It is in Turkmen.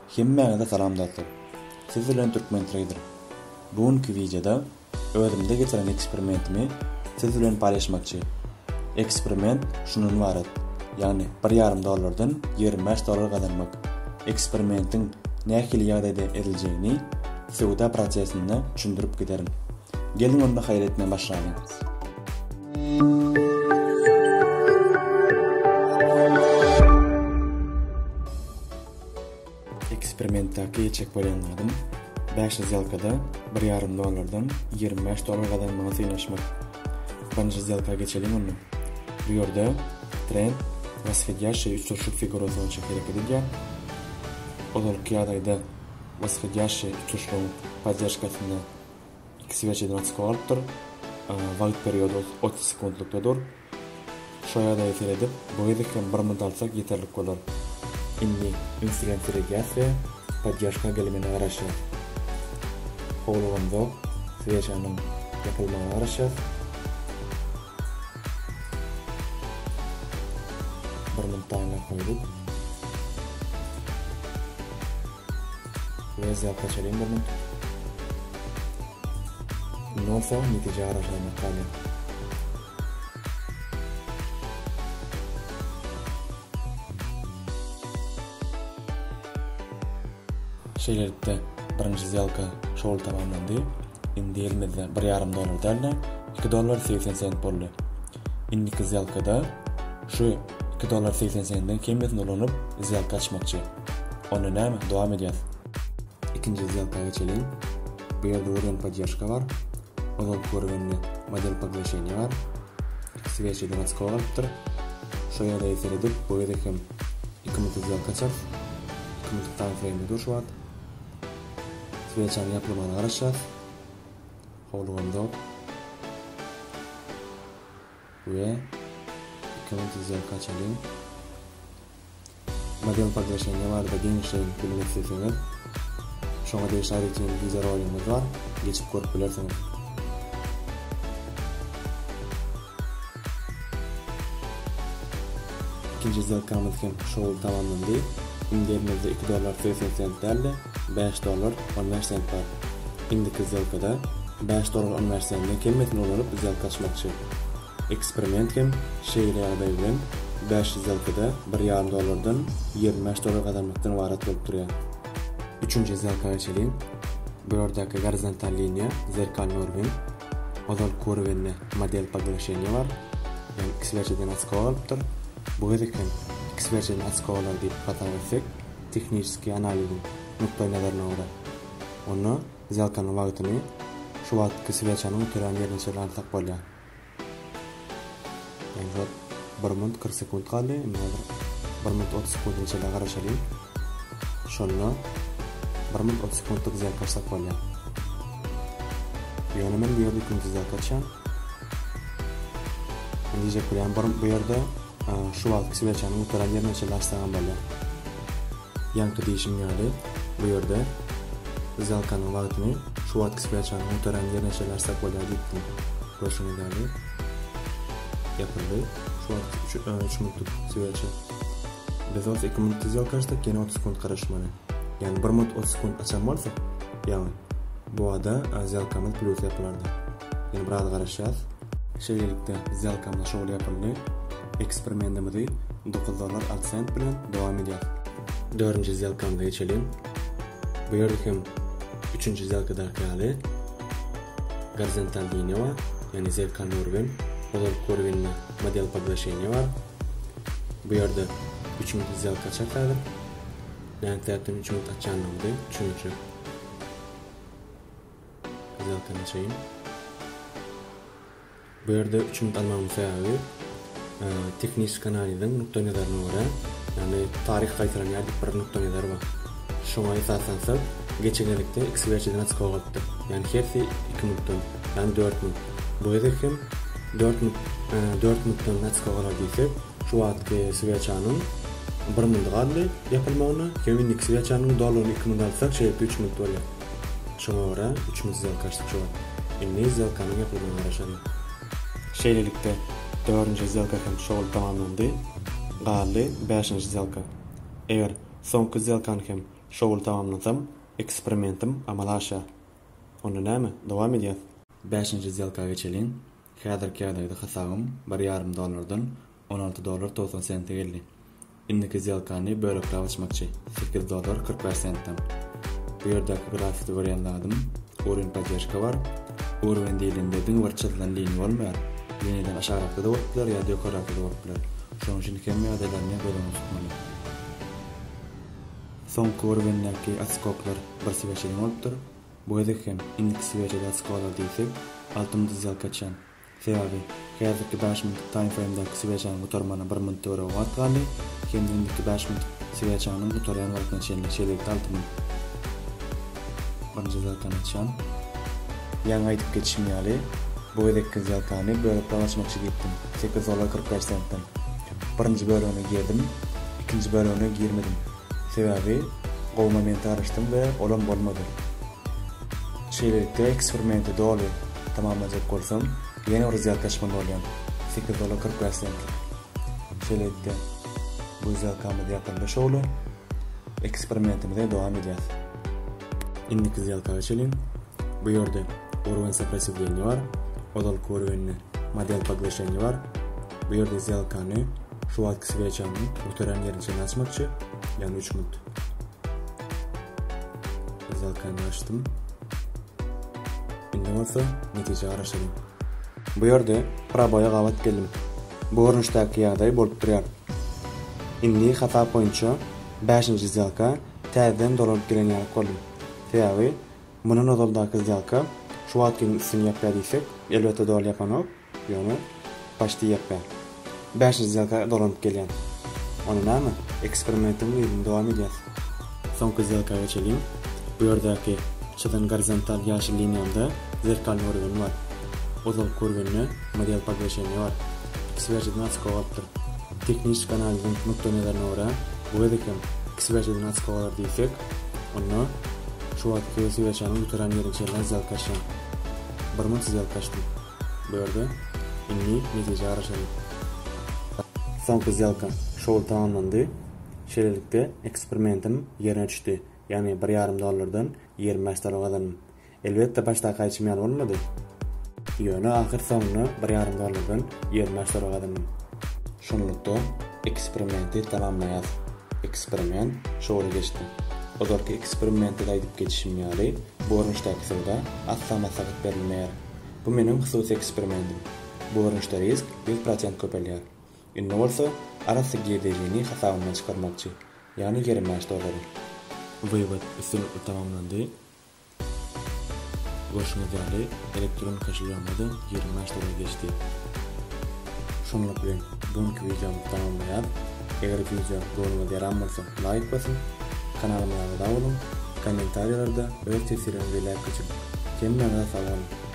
Hemmäňize salam dostlar. Siz bilen Türkmen Trader. Bu günki wideoda özümde geçiren eksperimentimi siz bilen paýlaşmakçy. Eksperiment şundan ybarat, ýagny bir ýarym dollardan 25 dollar gazanmak. Eksperimentiň nähili ýagdaýda ediljegini söwda prosesinde düşündirip giderin. Geliň onda haýal etmän başlalyň. Eksperimentdäki etjek bolýan zadym 5 сделкada bir ýarym dollardan 25 dollar gazanmaga synanyşmak. Birinji сделка geçeliň onda. Bu ýerde trend восходящий üçburçluk figurasy boýunça hereket edýär. Ozalky ýagdaýda восходящий üçburçlugyň podderžkasynda Iki sveçeden açyk galypdyr. Wagt periody 30 sekuntlykda dur. Şo ýagdaýa seredip, bu gezek hem bir minut alsak ýeterlik bolar. Indi üns bilen seredýäs we podderžka gelmegine garaşýas. Howlugamzok, sveçanyň ýapylmagyna garaşýas. Bir minut taýynlap goýduk. We zýapka açalyň bir minut. Indi bolsa netijä garaşaýmak galýar. Şeýlelikde, birinji zýalka şowly tamamlandy. Indi elimizde bir ýarym dollar däl-de, iki dollar 80 sent boldy. Indiki zýalkada şu iki dollar 80 sentiň hemmesini ulanyp zýalka açmakçy. Onda näme, dowam edýäs. Ikinji zýalka geçeliň. Bu ýerde urgen podderžka bar. Ozalky görgende model poglaşeniýa bar. Iki sveçeden atskow alypdyr. Şo ýagdaýa seredip, bu gezek hem 2 minutda zýalka açarys. 2 minutlyk time frame-de dur şu wagt. Sveçanyň ýapylmagyna garaşýas. Howlugamzok. We 2 minutda zýalka açalyň. Model poglaşeniýa barada giňişleýin bilmek isleseňiz, şoňa degişli aýratyn wideoroligimiz bar, geçip görüp bilersiňiz. Ikinji сделkamyz hem şowly tamamlandy. Indi elimizde 2 dollar 80 sent däl-de, 5 dollar 15 sent bar. Indiki сделkada 5 dollar 15 sentiň hemmesini ulanyp сделka açmakçy. Eksperiment hem şeýle ýagdaý bilen 5 сделkada bir ýarym dollardan 25 dollar gazanmakdan ybarat bolup durýar. Üçünji сделka geçeliň. Bu ýerdäki gorizontal liniýa zerkalnyý urwin. Ozalky urwinde model poglaşeniýa bar. Ýagny iki sveçeden atskow alypdyr. Bu gezek hem iki sveçeden atskow alar diýip hasap etsek, tehniçeskiý analiziň nukdaý nazaryna görä, onda сделkanyň wagtyny şu wagtky sveçanyň oturýan ýerine çenli alsak bolýar. Ýagny şu wagt 1 minut 40 sekunt galdy. Indi häzir 1 minut 30 sekundyna çenli garaşalyň. Şonda 1 minut 30 sekuntlyk сделка açsak bolýar. Ýöne men bu ýerde ikinji сделка açýan. Men diýjek bolýan bir bu ýerde şu wagtky sveçanyň gutaran ýerine çenli açsagam bolýar. Ýaňky diýşim ýaly bu ýerde сделкanyň wagtyny şu wagtky sveçanyň gutaran ýerine çenli açsak bolýar diýipdim. Görşüňiz ýaly ýapyldy. Şu wagt 3 minutlyk sveça. Biz bolsa 2 minutda сделка açdyk, ýene 30 sekunt garaşmaly. Ýagny 1 minut 30 sekunt açan bolsak, ýagny bu ada сделkamyz plýus ýapylardy. Ýene biraz garaşýas. Şeýlelikde сделkamyz şowly ýapyldy. Eksperimentimizi 9 dollar 6 sent bilen dowam edýäs. Dördünji сделkamyza geçeliň. Bu ýerde hem üçünji сделkadaky ýaly gorizontal liniýa bar, ýagny zerkalnyý urwin, ozalky urwinde model poglaşeniýa bar. Bu ýerde 3 minut сделka açarys häzir. Näme sebäpden 3 minut açýanlygymyzy düşündirjek. Сделkany açaýyn. Bu ýerde 3 minut almagymyň sebäbi tehniki analiziň nukdaý nazaryna görä, ýagny taryh gaýtalanýar diýip bir nukdaý nazar bar. Şoňa esaslansak, geçen gezekde iki sveçeden atskow galypdyr. Ýagny hersi 2 minutdan, ýagny 4 minut. Bu gezek hem 4 minut 4 minutdan atskow galar diýsek, şu wagtky sveçanyň 1 minuty galdy ýapylmagyna, hem indiki sveçanyň doluny 2 minut alsak, şeýdip 3 minut bolýar. Şoňa görä üçümiz zdelka açdyk şu wagt. Indi zdelkanyň ýapylmagyna garaşalyň. Şeýlelikde, dördünji zdelka hem şowly tamamlandy. Galdy bäşinji zdelka. Eger soňky zdelkany hem. Şowly tamamlansam, eksperimentim amala aşýar. Onda näme, dowam edýäs. Bäşinji zdelka geçeliň. Häzirki ýagdaýda hasabym bir ýarym dollardan 16 dollar 90 sente geldi. Indiki zdelkany bölekläp açmakçy, 8 dollar 45 sentden. Bu ýerdäki grafikde görýän zadym, uровень podderžka bar. Urowen diýlende diňe bir çyzylan liniýa bolmaýar. Liniýadan aşagrakda-da bolup biler ýa-da ýokarrakda-da bolup biler. Şonuň üçin hemme ýagdaýlaryny göz öňünde tutmaly. Soňky urowendäki otskoklar bir sweçeden bolupdyr. Bu gezek hem indiki sweçede otskolar diýsek, altymyz zdelka açýan. Sebäbi, häzirki bäş minutlyk taýmfreýmdäki sweçanyň gutarmagyna bir minut töweregi wagt galdy, hem-de indiki bäş minutlyk sweçanyň gutarýan wagtyna çenli, şeýlelikde 6 minut. Birinji zdelkany açýan. Ýaňy aýdyp geçişim ýaly, bu gezekki zdelkany bölekläp açmakçy diýipdim, 8 dollar 45 sentden. Birinji bölegine girdim, ikinji bölegine girmedim. Sebäbi, gowy momente garaşdym we olam bolmady. Şeýlelikde eksperimenti doly tamamlajak bolsam, ýene bir zdelka açmaly bolýan, 8 dollar 45 sentlik. Şeýlelikde bu zdelkamyz ýapyldy şowly. Eksperimentimize dowam edýäs. Indiki zdelka geçeliň. Bu ýerde uровень сопротивления bar. Ozalky urowende model поглощения bar. Bu ýerde zdelkany şu wagtky sweçanyň gutaran ýerine çenli açmakçy, ýagny 3 minut. Zdelkany açdym. Indi bolsa netije garaşalyň. Bu ýerde proboýa gabat geldim. Bu görnüşdäki ýagdaý bolup durýar. Indi hasap boýunça 5-nji zdelka täzeden dolanyp gelen ýaly boldum. Sebäbi mundan ozaldaky zdelka şu wagtkynyň üstüni ýapýar diýsek, elbetde doly ýapanok, ýöne почти ýapýar. 5-nji zdelka dolanyp gelýän. Onda näme? Eksperimentiň yzyny dowam edýäs. Soňky zdelka geçeliň. Bu ýerdäki çyzan gorizontal ýaşyl liniýamda zerkalny urowen bar. Ozalky urowende model poglощения bar. Iki sweçeden otskok alypdyr. Tehniçki analiziň nukdaý nazaryna görä, bu gezek hem iki sweçeden otskok alar diýsek, onda şu wagtky sweçanyň gutaran ýerine çenli zdelka açýan. Bir minut zdelka açdym. Bu ýerde indi netije garaşalyň. Soňky zdelka şowly tamamlandy. Şeýlelikde eksperimentim ýerine düşdi. Ýagny 1,5 dollardan 25 dollar gazandym. Elbetde başdaky aýdyşym ýaly bolmady. Ýöne ahyr soňunda 1,5 dollardan 25 dollar gazandym. Şunlukda eksperimenti tamamlaýas. Eksperiment şowly geçdi. Ozalky eksperimentde aýdyp geçişim ýaly, bu görnüşdäki söwda asla maslahat berilmeýär. Bu meniň hususy eksperimentim. Bu görnüşde risk 100% köpelýär. Indi bolsa arassa girdejini hasabyndan çykarmakçy, ýagny 25 dollary. Wywod üstünlikli tamamlandy. Görşüňiz ýaly, elektron koşelýogymyzdan 25 dollar geçdi. Şunluk bilen bu günki wideomyzy tamamlaýarys. Eger wideo göwnüňize ýaran bolsa laýk basyň, kanalymyza agza boluň, kommentariýalarda öz teswiriňizi belläp geçiň. Hemmäňize sag boluň.